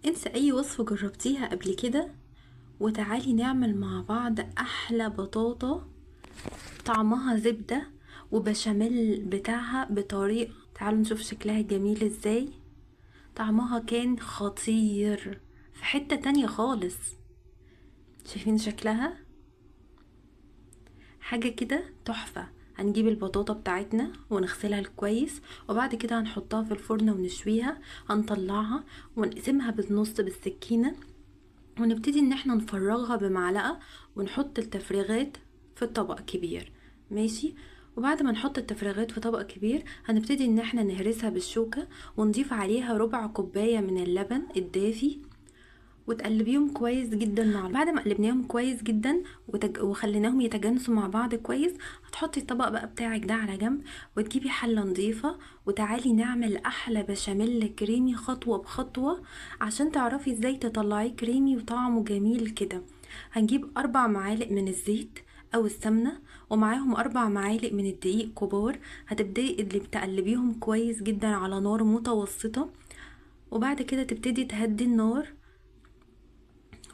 انسى اي وصفة جربتيها قبل كده وتعالي نعمل مع بعض احلى بطاطا طعمها زبدة وبشاميل بتاعها بطريقة. تعالوا نشوف شكلها جميل ازاي. طعمها كان خطير في حتة تانية خالص. شايفين شكلها؟ حاجة كده تحفة. هنجيب البطاطا بتاعتنا ونغسلها كويس، وبعد كده هنحطها في الفرن ونشويها. هنطلعها ونقسمها بالنص بالسكينة، ونبتدي ان احنا نفرغها بمعلقة ونحط التفريغات في طبق كبير. ماشي. وبعد ما نحط التفريغات في طبق كبير هنبتدي ان احنا نهرسها بالشوكة ونضيف عليها ربع كوباية من اللبن الدافي، وتقلبيهم كويس جدا مع بعض. بعد ما قلبناهم كويس جدا وخليناهم يتجانسوا مع بعض كويس، هتحطي الطبق بقى بتاعك ده على جنب، وتجيبي حلة نظيفة وتعالي نعمل احلى بشاميل كريمي خطوة بخطوة عشان تعرفي ازاي تطلعيه كريمي وطعمه جميل كده. هنجيب 4 معالق من الزيت او السمنة، ومعاهم 4 معالق من الدقيق كبار. هتبدأي اللي بتقلبيهم كويس جدا على نار متوسطة، وبعد كده تبتدي تهدي النار،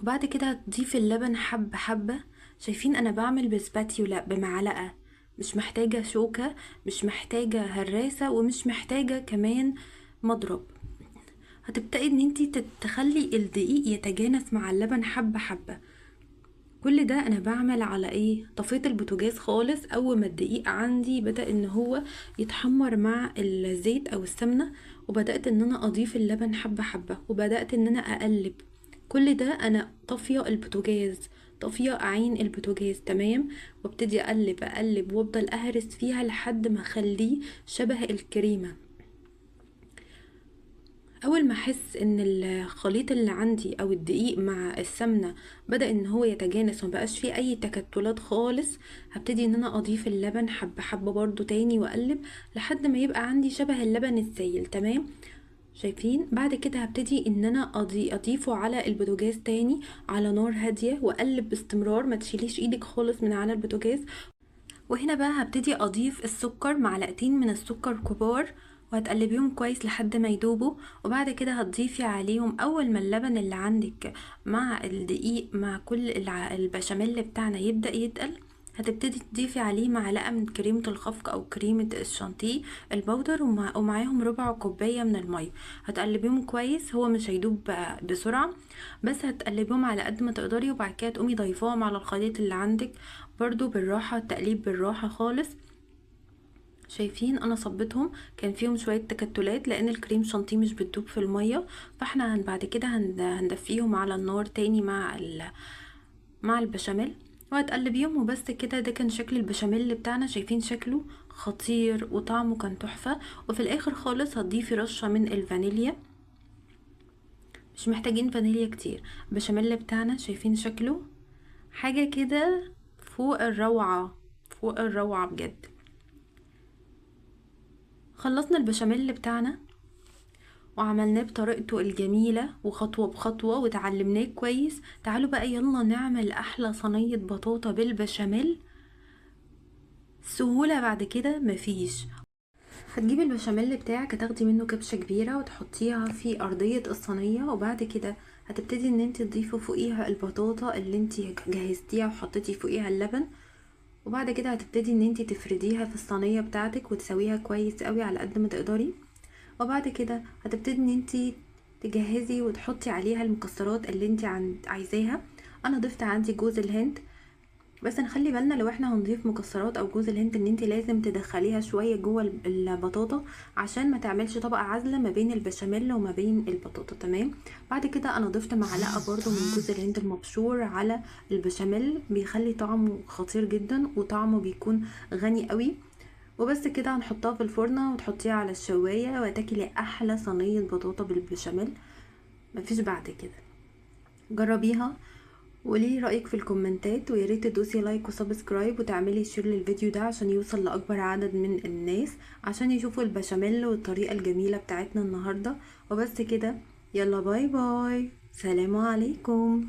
وبعد كده هتضيفي اللبن حبة حبة. شايفين انا بعمل بسباتيولا بمعلقة، مش محتاجة شوكة، مش محتاجة هراسة، ومش محتاجة كمان مضرب. هتبدأي ان انتي تخلي الدقيق يتجانس مع اللبن حبة حبة. كل ده انا بعمل على ايه؟ طفيت البوتاجاز خالص. اول ما الدقيق عندي بدأ ان هو يتحمر مع الزيت او السمنة، وبدأت ان انا اضيف اللبن حبة حبة، وبدأت ان انا اقلب. كل ده انا طافية البوتاجاز، طافية عين البوتاجاز، تمام. وابتدي اقلب اقلب وافضل اهرس فيها لحد ما اخليه شبه الكريمة. اول ما احس ان الخليط اللي عندي او الدقيق مع السمنة بدأ ان هو يتجانس ومبقاش فيه اي تكتلات خالص، هبتدي ان انا اضيف اللبن حبة حبة برضو تاني واقلب لحد ما يبقى عندي شبه اللبن السايل، تمام. شايفين؟ بعد كده هبتدي ان انا اضيفه على البوتاجاز تاني على نار هادية واقلب باستمرار، ما تشيليش ايدك خالص من على البوتاجاز. وهنا بقى هبتدي اضيف السكر، معلقتين من السكر كبار، وهتقلبيهم كويس لحد ما يدوبوا. وبعد كده هتضيفي عليهم اول ما اللبن اللي عندك مع الدقيق مع كل البشاميل بتاعنا يبدأ يتقل، هتبتدي تضيفي عليه معلقة من كريمة الخفق او كريمة الشانتيه البودر، ومعاهم ربع كوباية من المية. هتقلبيهم كويس، هو مش هيدوب بسرعة، بس هتقلبيهم على قد ما تقدري. وبعد كده تقومي ضيفاهم على الخليط اللي عندك برضو بالراحة، التقليب بالراحة خالص. شايفين انا صبيتهم كان فيهم شوية تكتلات لان الكريم شانتيه مش بتدوب في المية، فاحنا بعد كده هندفيهم على النار تاني مع البشاميل وهتقلبيهم. وبس كده، ده كان شكل البشاميل بتاعنا. شايفين شكله خطير وطعمه كان تحفة. وفي الاخر خالص هتضيفي رشة من الفانيليا، مش محتاجين فانيليا كتير. البشاميل بتاعنا شايفين شكله حاجة كده فوق الروعة، فوق الروعة بجد. خلصنا البشاميل بتاعنا وعملناه بطريقته الجميلة وخطوة بخطوة وتعلمناه كويس. تعالوا بقى يلا نعمل أحلى صينية بطاطا بالبشاميل، سهولة بعد كده مفيش. هتجيبي البشاميل بتاعك، هتاخدي منه كبشة كبيرة وتحطيها في أرضية الصينية، وبعد كده هتبتدي ان انت تضيفي فوقيها البطاطا اللي انت جهزتيها وحطيتي فوقيها اللبن. وبعد كده هتبتدي ان انت تفرديها في الصينية بتاعتك وتسويها كويس قوي على قد ما تقدري. وبعد كده هتبتدي ان انت تجهزي وتحطي عليها المكسرات اللي انت عايزاها. انا ضفت عندي جوز الهند، بس نخلي بالنا لو احنا هنضيف مكسرات او جوز الهند ان انت لازم تدخليها شوية جوه البطاطا عشان ما تعملش طبقه عازله ما بين البشاميل وما بين البطاطا، تمام. بعد كده انا ضفت معلقه برضو من جوز الهند المبشور على البشاميل، بيخلي طعمه خطير جدا وطعمه بيكون غني قوي. وبس كده هنحطها في الفرن وتحطيها على الشوايه وتاكلي احلى صينية بطاطا بالبشاميل، مفيش بعد كده. جربيها وقولي رأيك في الكومنتات، ويا ريت تدوسي like و subscribe وتعملي share للفيديو ده عشان يوصل لأكبر عدد من الناس عشان يشوفوا البشاميل والطريقة الجميلة بتاعتنا النهاردة. وبس كده، يلا bye bye، سلام عليكم.